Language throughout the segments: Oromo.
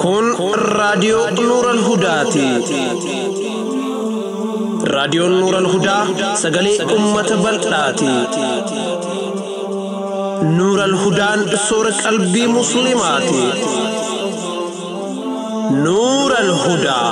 Kun raadiyoo Nuural Hudaati. Raadiyoon Nuural Hudaa sagalee uummata bal'aati. Nuural Hudaan soora qalbii Musliimaati. Nuural Hudaa.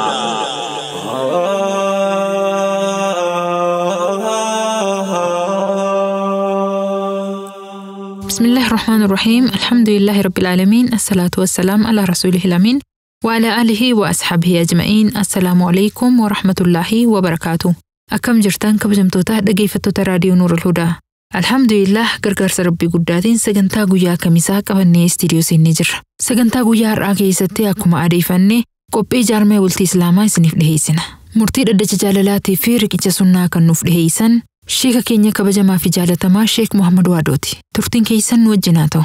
بسم الله الرحمن الرحيم، الحمد لله رب العالمين، الصلاة والسلام على رسوله الأمين وعلى آله وأصحابه أجمعين. السلام عليكم ورحمة الله وبركاته. Akkam jirtan kabajamtoota dhaggeeffattoota raadiyoo Nuur al-Hudaa? Alhamdulillah, gargaarsa Rabbii guddaatiin sagantaa guyyaa kamisaa qabannee istiidiyoo seennee jirra. Sagantaa guyyaa har'aa keessatti akkuma adeeffanne qophii jaarmee bultii Islaamaa isiniif dhiheessina. Murtii dhaddacha jaalalaatii fi riqicha sunnaa kan nuuf dhiheessan sheeka keenya kabajamaa fi jaalatamaa Sheek Muhammad Waadooti. Turtiin keessan nu wajjin haa ta'u.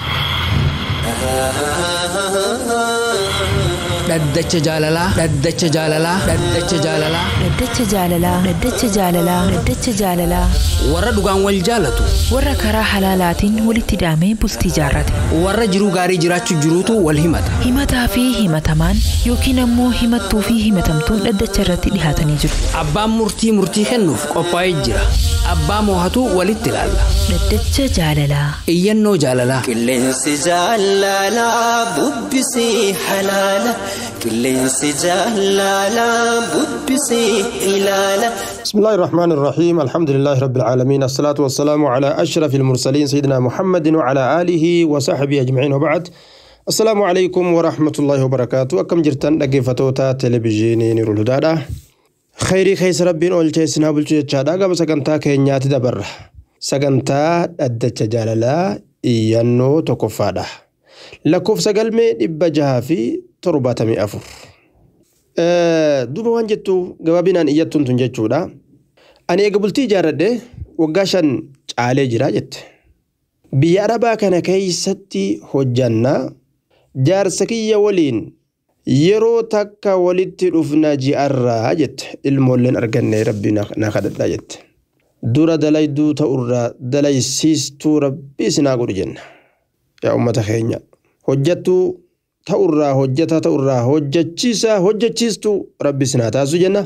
Dhaddacha jaalalaa, dhaddacha jaalalaa, dhaddacha jaalalaa. Dhaddacha jaalalaa, dhaddacha jaalalaa, dhaddacha jaalalaa. Warra dhugaan wal jaalatu. Warra karaa halaalaatiin walitti hidhamee bultii jaarrate. Warra jiruu gaarii jiraachuu jiruutu wal himata. Himataa fi himatamaan yookiin ammoo himattuu fi himatamtuun dhaddacha irratti dhihaatanii jiru. Abbaan murtii murtii kennuuf qophaa'ee jira. Abbaa moohatu walitti ilaalla. Dhaddacha jaalalaa. Iyyannoo jaalalaa. Qilleensi jaalalaa bubbisee halaala. Qilleensi jaalalaa bubbisee ilaala. بسم الله الرحمن الرحيم، الحمد لله رب العالمين، الصلاة والسلام على أشرف المرسلين سيدنا محمد وعلى آله وصحبه أجمعين، وبعد، السلام عليكم ورحمة الله وبركاته. Akkam jirtan dhaggeeffattoota televiziyoonii Nuurul Hudaadha? Khayrii keessa Rabbiin oolchee isin haa bulchu jechaadha. Gama sagantaa keenyaatti dabarra. Sagantaa dhaddacha jaalalaa, iyyannoo tokkoffaadha. Lakkoofsa galmee 674. Duuba waan jettu gabaabinaan iyyattuun tun jechuudha. Ani eega bultii ijaarradhe waggaa 5 caalee jira jette. Biyya Arabaa kana keessatti hojjannaa jaarsa kiyya waliin yeroo takka walitti dhufna ji'arraa jette. Ilmoolleen arganne, Rabbii na kadhadhaa jette. Dura dalayduu ta'urraa dalaysiistuu Rabbii isinaa godhu jenna. Yaa uummata keenya, hojjattuu ta'urraa hojjataa ta'urraa hojjachiisaa hojjachiistuu Rabbi isinaa taasisu jenna.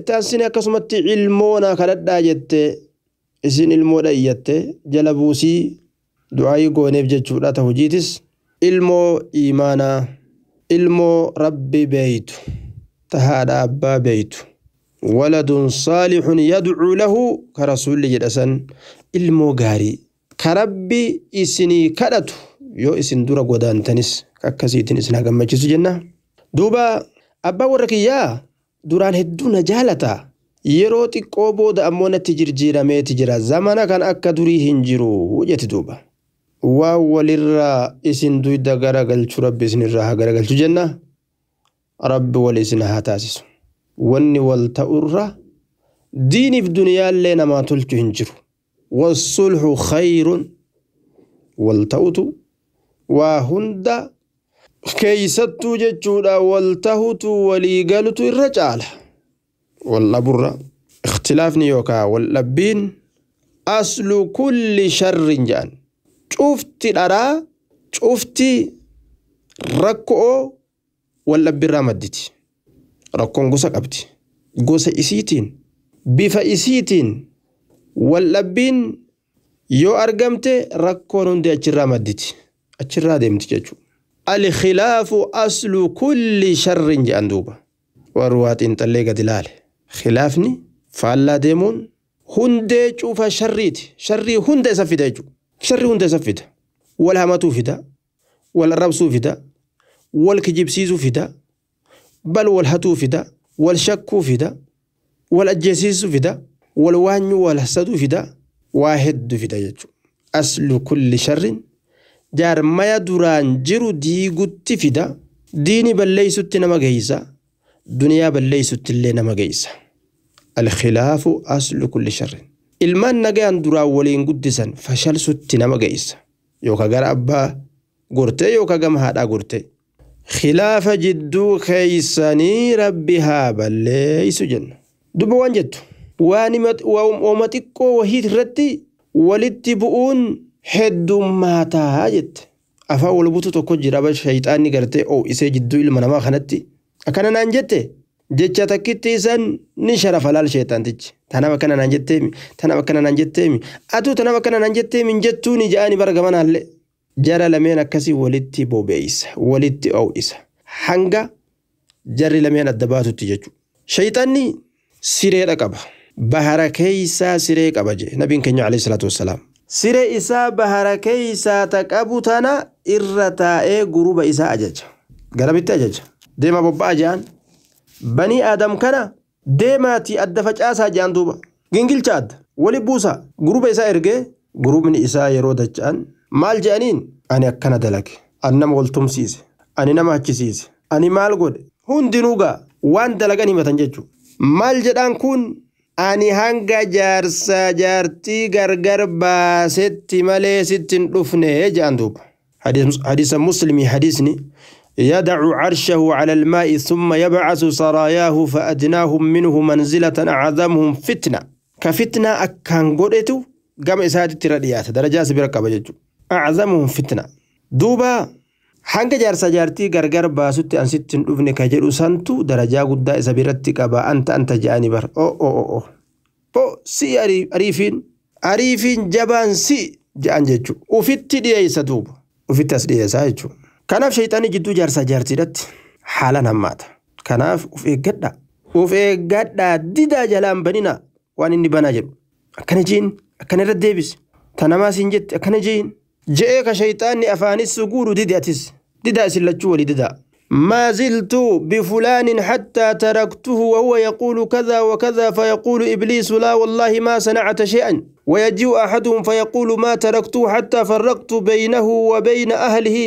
Taasisni akkasumatti ilmoo na kadhadhaa jette. Isin ilmoodha iyyatte, jala buusii du'aayii gooneef jechuudha. Ta hojiitis ilmoo imaanaa, ilmoo Rabbi beeytu, ta haadha abbaa beeytu, waladun saalixun yadcuu lahu ka Rasuulli jedha san, ilmoo gaarii ka Rabbi isinii kadhatu yoo isin dura godaantanis akkasiitiin isin gammachiisu jenna. Duuba abbaa warra kiyyaa duraan hedduu na jaalata, yeroo xiqqoo booda ammoo natti jirjiirameeti jira. Zamana kan akka durii hin jiru jetti. Duuba waan walirraa isin duyda garagalchu Rabbi isinirraa haa garagalchu jenna. Rabbi wal isin haa taasisu. Wanni wal ta'urra diiniif duniyaallee namaa tolchu hin jiru. Wassulhu khayrun. Wal ta'utu waa hunda keeysattuu jechuudha. Wal tahutu, walii galutu irra caala wal dhaburra. Ikhtilaafni yookaa wal dhabbiin aslu kulli sharrin jedhan. Cufti dharaa, cufti rakko'oo wal dhabbiirraa madditi. Rakkoon gosa qabdi, gosa isiitiin, bifa isiitiin. Wal dhabbiin yoo argamte rakkoon hundi achirraa madditi, achirraa deemti jechuudha. Alkhilaafu aslu kulli sharrin jedhan. Duuba warri waa xiinxallee gadi ilaale, khilaafni, faallaa deemuun hundee cufa sharriiti. Sharrii hunda isa fida jechuudha. Sharrii hunda isa fida. Wal hamatuu fida, wal arrabsuu fida, wal kijibsiisuu fida, bal wal hatuu fida, wal shakkuu fida, wal ajjeesiisuu fida, wal waanyuu, wal hasaduu fida, waa hedduu fida jechuudha. Aslu kulli sharrin. Jaarmaya duraan jiru diigutti fida, diini balleeysutti nama geeysa, duniyaa balleeysutti illee nama geeysa. Alkhilaafu aslu kulli sharrin. Ilmaan nagaan duraan waliin guddisan fashalsutti nama geeysa, yookaan gara abbaa gortee yookaan gama haadhaa gortee. Khilaafa jidduu keeysanii Rabbi haa balleeysu jenna. Duba waan jettu. Waan wama xiqqoo wahii irratti walitti bu'uun heddummaataa jette. Afaan wal butu tokko jira aba shayxaanni gartee oo'isee jidduu ilma namaa kanatti. Akkana naan jette jecha takkitti isan ni sharafa laal shayxaantichi. Tanaaf akkana naan jetteemi tanaaf akkana naan jetteemi atuu tanaaf akkana naan jetteemi hin jettuuni ja'anii bara gamanaallee. Jara lameen akkasii walitti bobeessa walitti oo'isa hanga jarri lameen adda baatutti jechuudha. Shayxaanni sireedha qaba. Bahara keeysaa siree qaba jee nabiin keenya alayhi salaatu wassalaam. Siree isaa bahara keeysaa ta qabu tana irra taa'ee guruba isaa ajaja. Garamitti ajaja. Deema bobba'a je'an. Banii Aadam kana deemaatii adda facaasaa je'an duuba. Gingilcha adda. Wali buusaa. Guruba isaa ergee gurubni isaa yeroo dacha'an maal je'aniin ani akkana dalage. Ani nama wal tumsiise. Ani nama achisiise. Ani maal godhe. Hundinuu gaa waan dalagan himatan jechuudha. Maal jedhaan kun ani hanga jaarsaa jaartii gargar baasetti malee sitti hin dhufne jedhan duuba. Hadiisa muslimii hadiisni يدع عرشه على الماء ثم يبعث سراياه فأدناهم منه منزلة أعظمهم فتنة كفتنة أكان قرأتو قام إساتي ترديات درجات بركة أعظمهم فتنة دوبا hanga jaarsa jaartii gargar baasutti an sitti hin dhufne ka jedhu santu darajaa guddaa isa biratti qaba anta anta je'anii bar o o o o po si ariifiin ariifiin jabaan si je'an jechuudha ufitti dhiyeessa duuba ufitti as dhiyeessaa jechuudha kanaaf shayxaanni jidduu jaarsa jaartiidhatti haalaan hammaata kanaaf uf eeggadha uf eeggadhaa didaa jalaan banina waan inni banaa jedhu akkana jiin akkana irra deebisi tanamaas hin jette akkana jiin je'ee ka shayxaanni afaanis guuru didi atis didaa isin lachuu walii didaa ما زلت بفلان حتى تركته وهو يقول كذا وكذا فيقول إبليس لا والله ما صنعت شيئا ويجيء أحدهم فيقول ما تركته حتى فرقت بينه وبين أهله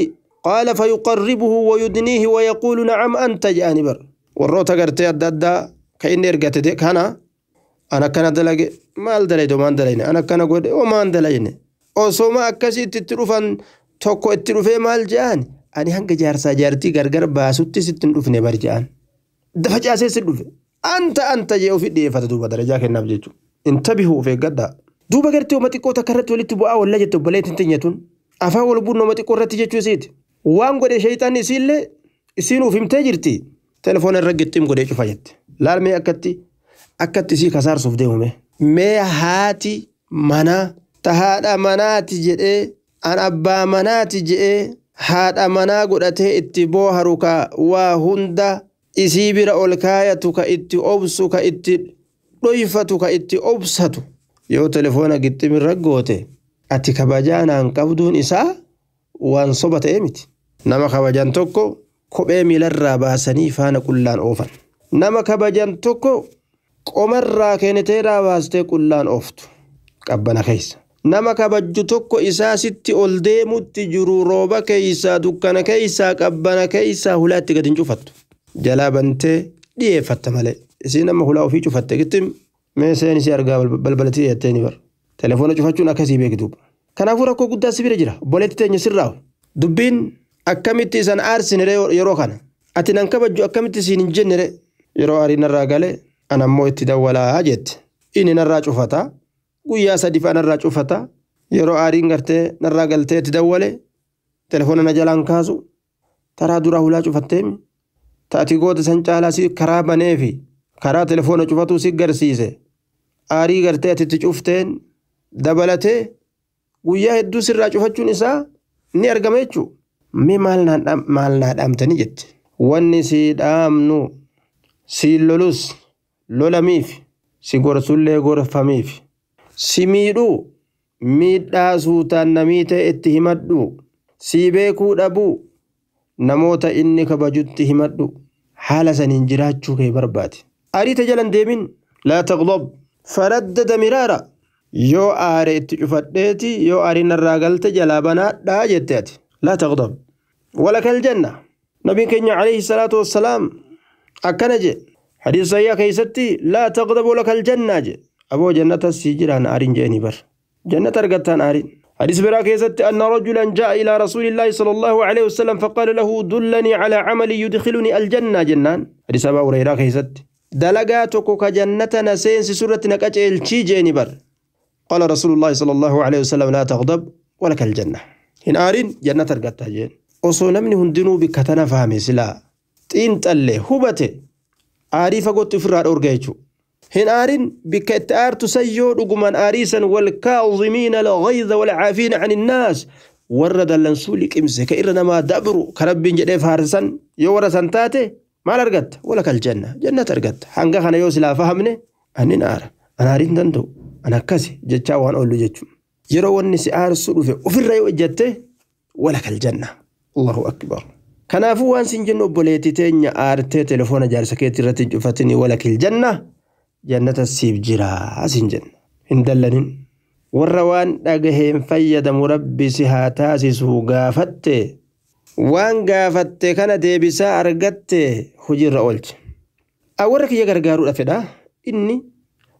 قال فيقربه ويدنيه ويقول نعم أنت جانبر والروتا قرتي أدى كإني رقت ديك أنا أنا كان دلق ما دليت وما دليني أنا كان قد وما دليني osoma akkasitti itti dhufan tokko itti dhufee maal je'an ani hanga jaarsaa jaartii gargar baasutti sitti hin dhufne bari je'an dafa caasee si dhufe anta anta jee ofi dhiyeeffata duuba darajaa kennaaf jechuudha intabihu of eeggadhaa duuba gartee oma xiqqoo takka irratti walitti bu'aa wallaa jette obboleettiin tinyatuun afaan wal bu'uun oma xiqqoo irratti jechuu isiiti waan godhe shayxaan isiillee isiin uuf himtee jirti telefoona irra gixxiim godhee cufa jette laal mee akkatti akkatti isii kasaarsuuf deemume mee haati manaa ta haadha manaati jedhee an abbaa manaati jedhee haadha manaa godhatee itti booharu ka waa hunda isii bira ol kaayatu ka itti obsu ka itti dhoyfatu ka itti obsatu yoo telefoona gixximirra goote ati kabajaanaan qabduun isaa waan soba ta'e miti nama kabajan tokko kophee miilarraa baasanii faana qullaan oofan nama kabajan tokko qomarraa kenniteeraa baastee qullaan ooftu qabbana keessa nama kabajju tokko isaa sitti ol deemutti jiru rooba keeysaa dukkana keeysaa qabbana keeysaa hulaatti gad hin cufattu jalaa bantee dhiyeeffatta malee isiin amma hulaa ofii cufatte gittim mee seen isii argaa balbalatii jetteeni bar telefoona cufachuun akkasii beektu kanaafuu rakkoo guddaa si bira jira obboleetti teenya sirraawu dubbiin akkamitti isan aarsinire yeroo kana ati nan kabajju akkamitti siin hin jennire yeroo arii narraa gale an ammoo itti dawwalaa jette inni narraa cufataa guyyaa sadi fa'a narraa cufata yeroo aariin gartee narraa galtee itti dawwale telefoona na jalaan kaasu taraa duraa hulaa cufatteemi ta'ati goota san caalaa si karaa baneefi karaa telefoona cufatuu si garsiise aarii gartee ati itti cufteen dabalatee guyyaa hedduu sirraa cufachuun isaa ni argama jechuudha. Mee maal naa dhaamtanii jette wanni si dhaamnu si lolus lolamiif si gorsullee gorfamiif. Si miidhuu miidhaa suutaan namii ta'e itti himadhu si beekuu dhabuu namoota inni kabajutti himadhu haala saniin jiraachuu kee barbaade. Ariita jalan deemin laa taqdob faraddada miraara yoo aare itti cufadheeti yoo aariin narraa galte jalaa banaadhaa jette ati laa taqdob walakal janna nabiin keenya alayhi salaatu wassalaam akkana je hadiisa sayyaa keeysatti laa taqdob walakal jannaa je aboo jannata sii jiraan aariin je'anii bar jannata argattaan aariin حديث برا كيست أن رجلا جاء إلى رسول الله صلى الله عليه وسلم فقال له دلني على عمل يدخلني الجنة جنان حديث أبا هريرة كيست Dalagaa tokko ka jannata na seensisu irratti na qaceelchii jeeni bar. Qaala Rasuulullaahi sallallahu alaihi wasallam laa taghdab walaka aljanna. Hin aarin jannata argatta jeen. Osoo namni hundinuu bikka tana fahame silaa xiinxalle hubate aarii fagootti ofirraa dhoorga jechuudha. Hin aarin bikka itti aartu san yoo dhugumaan aarii san walkaazimiina alghayza walcaafiina ani innaas warra dallansuu liqimse ka irra namaa dabru ka rabbiin jedhee faarsan yoo warra san taate maal argatta walaka aljanna jannata argatta hanga kana yoo silaa fahamne anin aara an aarii hin danda'u an akkasi jechaa waan oollu jechuudha. Yeroo wanni si aarsu dhufe ofirra yoo ejjatte walaka aljanna Allahu akbar. Kanaafuu waan sin jennu obboleettii teenya aartee telefoona jaarsa keetii irratti hin cufatini walakil janna jannata siif jira sin jenna. Hin dallanin. Warra waan dhagaheen fayyadamu rabbi si haa taasisu gaafatte waan gaafatte kana deebisaa argatte hojiirra oolche. Warra kiyya gargaaruudha fedha inni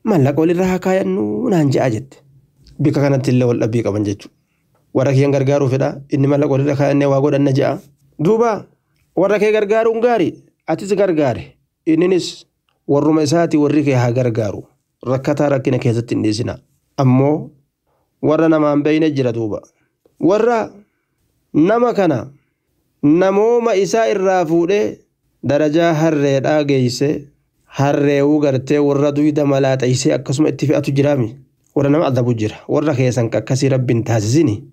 maallaqa walirra haa kaayannu naan je'a jette. Bikka kanatti illee wal dhabbii qaban jechuudha. Warra kiyyan gargaaruu fedha inni maallaqa walirra kaayannee waa godhanna je'a. Duuba warra kee gargaaruun gaarii atis gargaare inninis warruma isaati warri kee haa gargaaru rakkataa rakkina keessatti hin dhiisina. Ammoo warra namaan beeyne jira duuba. Warra nama kana namooma isaa irraa fuudhee darajaa harreedhaa geeyse harreewuu gartee warra duyda malaaxeysee akkasuma itti fe'atu jiraami. Warra nama adabu jira. Warra keessan akkasii rabbiin taasisini.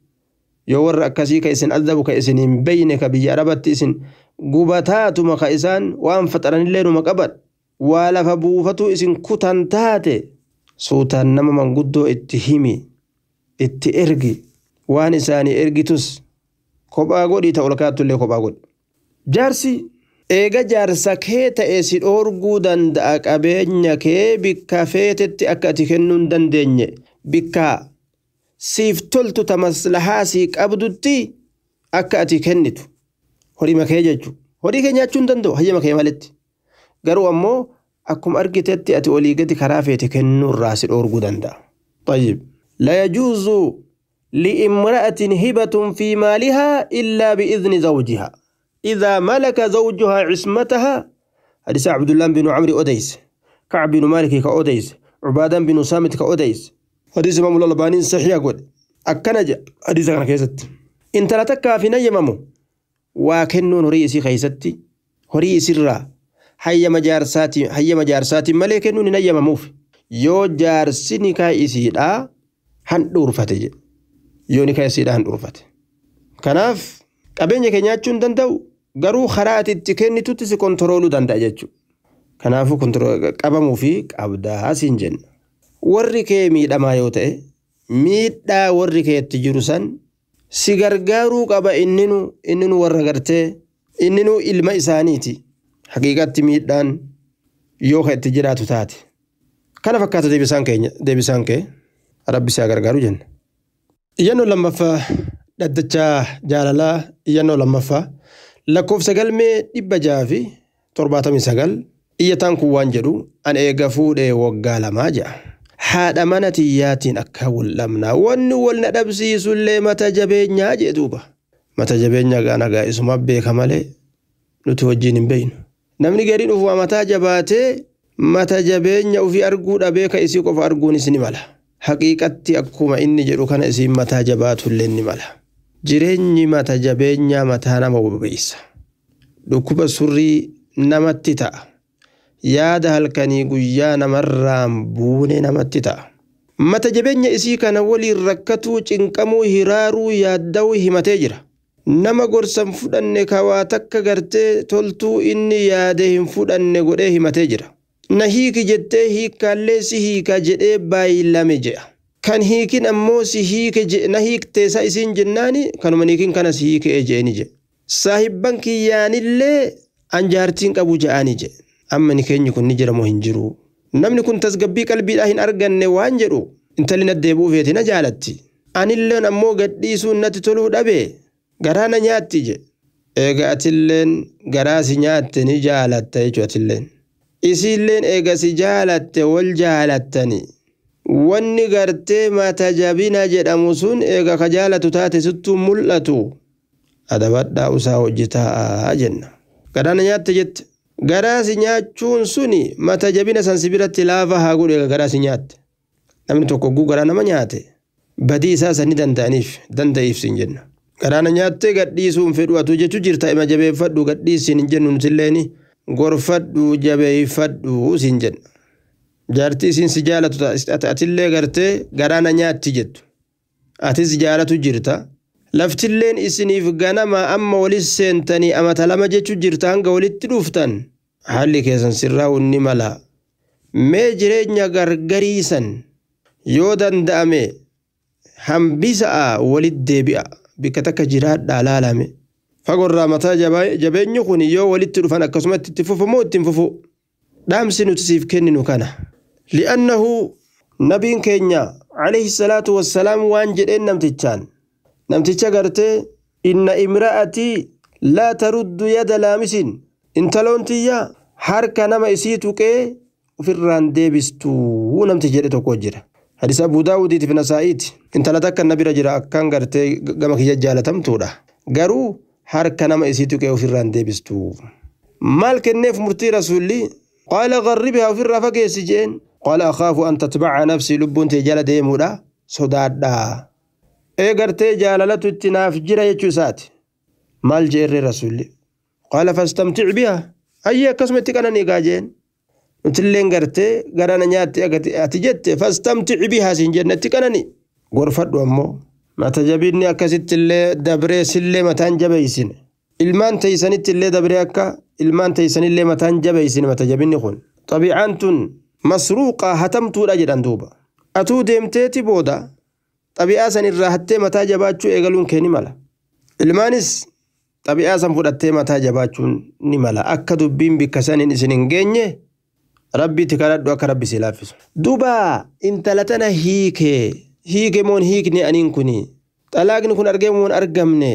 Yoo warra akkasii ka isin adabu ka isin hin beeyne ka biyya arabatti isin gubataatuma ka isaan waan faxaranillee numa qaban waa lafa buufatu isin kutan taate suutaan nama manguddoo itti himi itti ergi waan isaanii ergitus kophaa godhii ta ol kaattullee kophaa godhi. Jaarsi eega jaarsa kee ta'e si dhoorguu danda'a qabeenya kee bikka feetetti akka ati kennuu hin dandeenye bikka siif toltu ta maslahaa sii qabdutti akka ati kennitu horii makee jechuudha. Horii kee nyaachuu hin danda'u hayyama kee maletti. Garuu ammoo akkuma argitetti ati olii gadi karaa feete kennuurraa si dhoorguu danda'a. طيب لا يجوز لامرأة هبة في مالها إلا بإذن زوجها إذا ملك زوجها عصمتها حديث عبد الله بن عمرو أديس كعب بن مالك كأديس عبادة بن صامت كأديس حديث إمام الألباني صحيح أقول أكنج حديث كان كيست إن تلتك في نيممو وكنون رئيسي خيستي رئيسي الرا hayyama jaarsaatiin hayyama jaarsaatiin malee kennuun hin hayyamamuuf yoo jaarsi nikaa isiidhaa handhuurfate jedhe yoo nikaa isiidhaa handhuurfate kanaaf qabeenya kee nyaachuu hin danda'u garuu karaa ati itti kennitutti si kontirooluu danda'a jechuudha kanaafuu qabamuu fi qabdaa siin jenna warri kee miidhamaa yoo ta'e miidhaa warri kee itti jiru san si gargaaruu qaba inninu warra gartee inninu ilma isaaniiti. Haqiiqatti miidhaan yoo ka itti jiraatu taate. Kana fakkaata deebisaan kee rabbi si haa gargaaru jenna. Iyyannoo lammaffaa dhaddachaa jaalalaa iyyannoo lammaffaa lakkoofsa galmee 679 iyyataan kun waan jedhu an eega fuudhee waggaa 2 jedha. Haadha mana tiyyaatiin akka wal dhabnaa wanni wal na dhabsiisullee mata jabeenyaa jee duuba. Mata jabeenyaa gaana gaa'isuma beeka malee nuti wajjin hin beeynu. Namni gariin ufuma mataa jabaatee mata jabeenya ofii arguu dhabee ka isii qofa arguunis ni mala. Haqiiqatti akkuma inni jedhu kana isiin mataa jabaatullee ni mala. Jireenyi mata jabeenyaa mataa nama bobeessa. Dhukkuba surrii namatti ta'a. Yaada halkanii guyyaa namarraan buune namatti ta'a. Mata jabeenya isii kana waliin rakkatuu, cinqamuu, hiraaruu, yaadda'uu himatee jira. Nama gorsan fudhanne kawaa takka gartee toltuu inni yaade hin fudhanne godhee himatee jira. Na hiiki jettee hiikkaallee si hiika jedhee baay'ilame jedha. Kan hiikin ammoo si hiike na hiikteessa isiin jennaani kanuma hiikin kana si hiikee jeeni jedhe. Saahibban kiyyaanillee an jaartiin qabu je'aani jedhe. Amma ni keenyi kun ni jira moo hin jiru. Namni kun tasgabbii qalbiidhaa hin arganne waan jedhu intalli na deebi'uu feeti na jaalatti. Anilleen ammoo gadhiisuun natti toluu dhabee. Garaa na nyaatti je. Eega atilleen garaa si nyaatte ni jaalatta jechuudha atilleen. Isiilleen eega si jaalatte wal jaalattani. Wanni gartee mata jabina jedhamu sun eega ka jaalatu taate sittuu mul'atu. Adabadhaa usaa hojjetaa jenna. Garaa na nyaatte jette. Garaa si nyaachuun suni mata jabina san si biratti laafa haa godhu egaa garaa si nyaatte. Namni tokko hogguu garaa nama nyaate badii isaa san ni danda'aniif danda'iif siin jenna. Garaa na nyaattee gadhiisuu hin fedhu atuu jechuu jirta ima jabeeffadhu gadhiisiin hin jennu nutilleen gorfadhu jabeeffadhu siin jenna. Jaartii isiin si jaalatu atillee gartee garaa na nyaatti jettu. Atis jaalatu jirta. Laftilleen isiniif ganama amma walis seentanii amata lama jechuu jirta hanga walitti dhuftan. Haalli keessan sirraa ni mala. Mee jireenya gargariisan yoo danda'ame hambisa'a walitti deebi'a. Bikka takka jiraadhaa laalame. Fagorraa mataa jabeenyi kun yoo walitti dhufan akkasumatti itti fufu moo ittiin fufu? Dhaamsi nuti siif kenninu kana. Li'annahu nabiin keenya alayhi salaatu wassalaam waan jedheen namtichaan. Namticha gartee inna imra'atii laa taruddu yada laamisin intaloon tiyya harka nama isii tuqee ofirraan deebistuu namti jedhe tokko jira. Hadiisa Abuu Daawudiitiif Nasaa'iiti. Intala takka na bira jira akkaan gartee gama kiyya jaalatamtuudha. Garuu harka nama isii tuqee ofirraan deebistuu. Maal kenneef murtii rasuulli? Qaala garribhaa ofirraa fageessi jeen. Qaala akhaafu an tatbaca nafsii lubbuun tee jala deemuudha sodaadhaa. Ee gartee jaalalatu itti naaf jira jechuu isaati. Maal jeerree rasuulli? Qaala fastamtic bihaa. Ayyee akkasuma itti qananii gaa jeen. Nutilleen gartee gara na nyaatti ati jette fastamtic bihaa siin jenne itti qananii. Gorfadhu ammoo mata jabinni akkasitti illee dabree sillee mataan jabeeysine. Ilmaan teeysanitti illee dabree akka ilmaan teeysanillee mataan jabeeysine mata jabinni kun. Xabiicaan tun masruuqaa hatamtuudha jedhan duuba. Atuu deemteeti booda xabi'aa san irraa hattee mataa jabaachuu eegaluun kee ni mala. Ilmaanis xabi'aa san fudhattee mataa jabaachuun ni mala. Akka dubbiin bikka saniin isin hin geenye rabbiitti kadhadhu akka rabbi si laaffisu. Duuba intala tana hiikee hiike moon hiikne aniin kuni xalaaqni kun argee moon argamne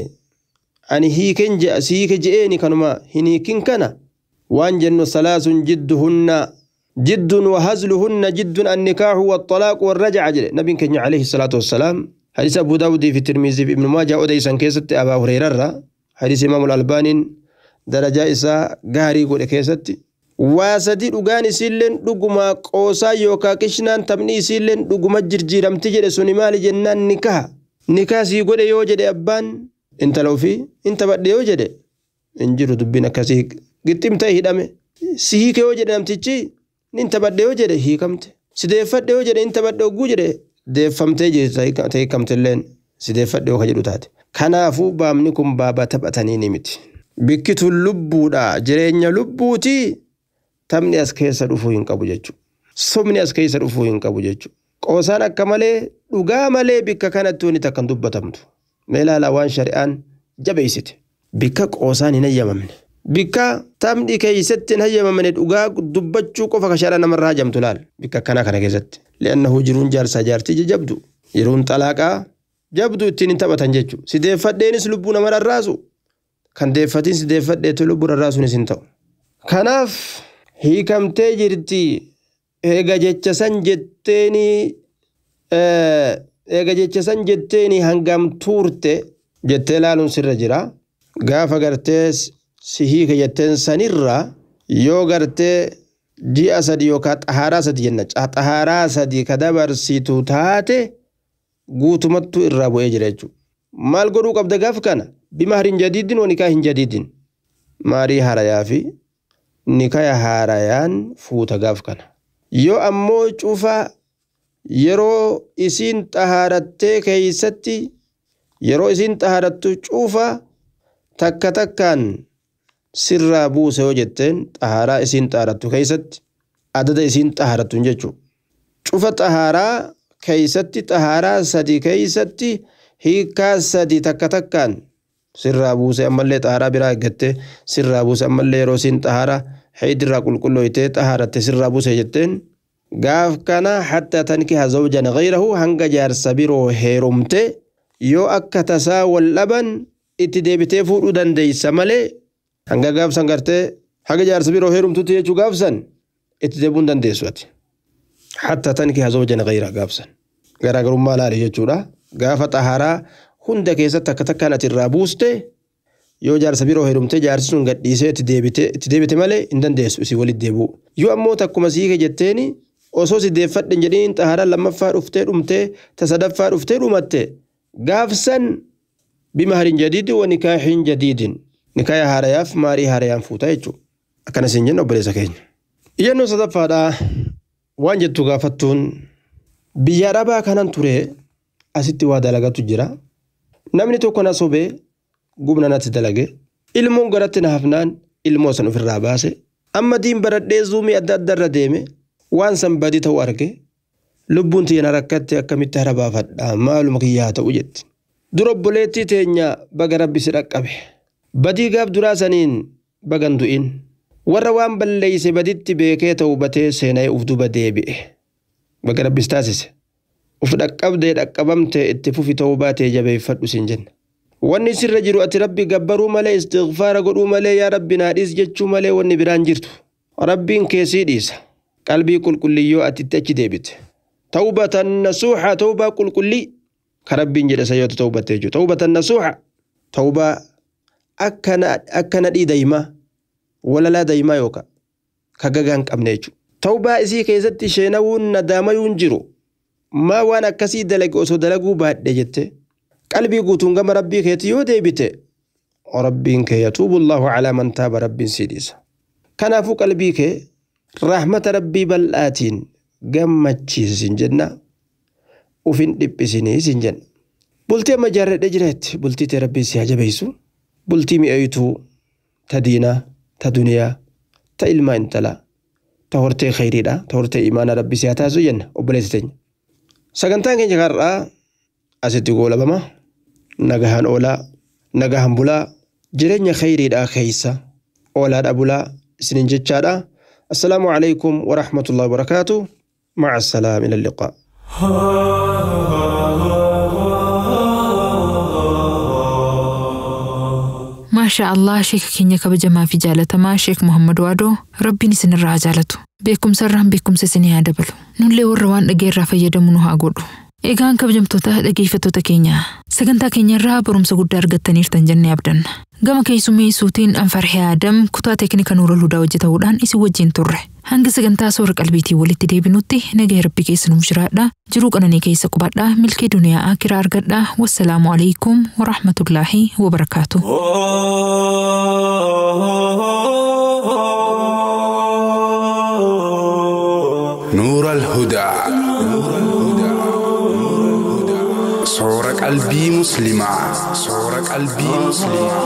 ani hiiken je'a si hiike je'eeni kanuma hin hiikin kana waan jennu salaasun jidduhunna جد وهزلهن جد النكاح والطلاق والرجعة جل نبي كenya عليه الصلاة والسلام حديث أبو داود في الترمذي في ابن ماجه أوديسا كيست أبا هريرة حديث إمام الألباني درجة إسا غاري قول كيست واسدي dhugaan isiilleen dhuguma qoosaa yookaa kishnaan taphni isiilleen dhuguma jirjiiramti jedhe suni maali jennaan nikaha nikaa sii godhe yoo jedhe abbaan intala ofii inta badhe yoo jedhe hin jiru dubbiin akkasii gixxim ta'e hidhame si hiike yoo jedhe namtichi nin taphadhe yoo jedhe hiikamte si deeffadhe yoo jedhe in taphadhe hogguu jedhe deeffamtee jirti hiikamtelleen si deeffadhe yoo ka jedhu taate. Kanaafuu baabni kun baaba taphatanii ni miti. Bikki tun lubbuudha jireenya lubbuuti taphni as keessa dhufuu hin qabu jechuudha. Sobni as keessa dhufuu hin qabu jechuudha. Qoosaan akka malee dhugaa malee bikka kanatti wanti takkan dubbatamtu. Mee ilaalaa waan shari'aan jabeessite. Bikka qoosaan hin hayyamamne. Bikka taphni keessatti hin hayyamamne dhugaa dubbachuu qofa ka shari'aa namarraa hajamtu laal. Bikka akkanaa kana keessatti. Li'annahu jiruun jaarsaa jaartii jabdu. Jiruun xalaaqaa jabdu ittiin hin taphatan jechuudha. Si deeffadheenis lubbuu nama rarraasu. Kan deeffatiin si deeffadheetu lubbuu rarraasuunis hin ta'u. Kanaaf hiikamtee jirti eega jecha san jetteeni eega jecha san jetteeni hangam tuurte jettee laaluun sirra jira. Gaafa gartee si hiike jetteen sanirra yoo gartee ji'a sadi yookaan xahaaraa sadi jenna xahaaraa sadi ka dabarsitu taate guutumattuu irraa bu'ee jira jechuudha. Maal godhuu qabda gaaf kana? Bimahrin jadiidin wa nikaahin jadiidin. Maarii harayaa fi nikaya haarayaan fuuta gaaf kana. Yoo ammoo cufa yeroo isiin xahaarattee keeysatti yeroo isiin xahaarattu cufa takka takkaan sirraa buuse yoo jetteen xahaaraa isiin xahaarattu keeysatti adada isiin xahaarattu jechuudha. Cufa xahaaraa keeysatti xahaaraa sadi keeysatti hiikaa sadi takka takkaan sirraa buuse ammallee xahaaraa biraa eeggattee sirraa buuse ammallee yeroo isiin xahaaraa heedirraa qulqullooytee xahaaratte sirraa buuse jetteen gaaf kana hatta tankiha zawjan ghayrahu hanga jaarsa biroo heerumte yoo akka tasaa wal dhaban itti deebitee fuudhuu dandeeysa malee hanga gaafsan gartee haga jaarsa biroo heerumtutti jechuu gaafsan itti deebi'uu hin dandeessu ati. Hatta tankiha zawjan ghayra gaafsan garaagarummaa laali jechuudha gaafa xahaaraa hunda keessatti akka takkaan ati irraa buuste Yoo jaarsa biroo heerumtee jaarsi sun gadhiisee itti deebite malee hin dandeessu isii walitti deebi'u. Yoo ammoo takkuma siike jetteeni osoo si deeffadhe hin jedhiin xaharaa lammaffaa dhuftee dhumtee ta sadaffaa dhuftee dhumatte gaafsan bimaharin jadiidin wa nikaahin jadiidin nikaaya haarayaaf maarii haarayaan fuuta jechuudha. Akkana siin jenna obboleessa keenya. Iyyannoo sadaffaadhaa waan jettu gaafattuun biyya arabaa kanan ture asitti waa dalagatu jira. Namni tokko na sobee gubna natti dalage. Ilmoon garatti na hafnaan ilmoo san ofirraa baase. Amma diin baradhee zuumii adda adda irra deeme waan san badii ta'u arge. Lubbuun tiyya na rakkatte akkamitti hara baafadha maaluma kiyyaa ta'u jetti. Dura obboleettii teenya baga rabbi si dhaqqabe. Badii gaaf duraa saniin bagan du'in. Warra waan balleeyse baditti beekee ta'u batee seena'ee uf duba deebi'e. Baga rabbis taasise. Uf dhaqqabdee dhaqqabamtee itti fufi ta'uu baatee jabeeffadhu siin jenna. Wanni sirra jiru ati rabbi gabbaruu malee istighfaara godhuu malee yaa rabbi naa dhiis jechuu malee wanni biraan jirtu. Rabbiin keessii dhiisa. Qalbii qulqulliyyoo ati itti achi deebite. Tawbatan nasuuxa tawbaa qulqullii. Ka rabbiin jedhe sayyoota tawbattee jiru. Tawbatan nasuuxa. Tawbaa akka nadhii daymaa walalaa daymaa yookaan ka gagaa hin qabne jechuudha. Tawbaa isii keessatti sheenawuun nadaamayuun jiru. Maa waan akkasii dalage osoo dalaguu baadhe jette qalbii guutuun gama rabbii keetii yoo deebite rabbiin kee yatuubu Allahu calaa man taaba rabbiin sii dhiisa. Kanaafuu qalbii kee rahmata rabbii bal'aatiin gammachiisi jenna ufin dhiphisinii sin jenna. Bultii amma ijaarradhee jireetti bultii tee rabbiin si haa jabeessu bultii mi'eeyituu ta diinaa ta duniyaa ta ilmaa intalaa ta hortee khayriidha ta hortee imaanaa rabbi si haa taasisu jenna obboleessi teenya. Sagantaan keenya har'aa asitti goolabama nagahaan oolaa nagahaan bulaa jireenya khayriidhaa keessa oolaadha bulaa isiniin jechaadha. Assalaamu alaikum wa rahmatullahi wa barakaatu. Maca assalaam ila liqaa. Maashaa Allah sheeka keenya kabajamaa fi jaalatamaa Sheek Muhammad Waadoo rabbiin isinirraa haa jaalatu. Beekumsa irraan beekumsa isinii haa dabalu. Nullee warra waan dhageenyerraa fayyadamu nu haa godhu. Egaan kabajamtoota dhageeffattoota keenya sagantaa keenya irraa barumsa guddaa argattaniirtan jennee abdanna. Gama keessummeessuutiin Anfarhee Adam kutaa teeknika Nuurul Hudaa hojjetamuudhaan isin wajjin turre. Hanga sagantaa soora qalbiitiin walitti deebinutti nagaa rabbi keessa nuuf jiraadha. Jiruu qananii keessa qubadhaa. Milkii duniyaa akiraa argadhaa. Wassalaamu alaikum wa rahmatullaahi wa barakaatu. نور الهدى صورة قلبي مسلمة صورة قلبي مسلمة.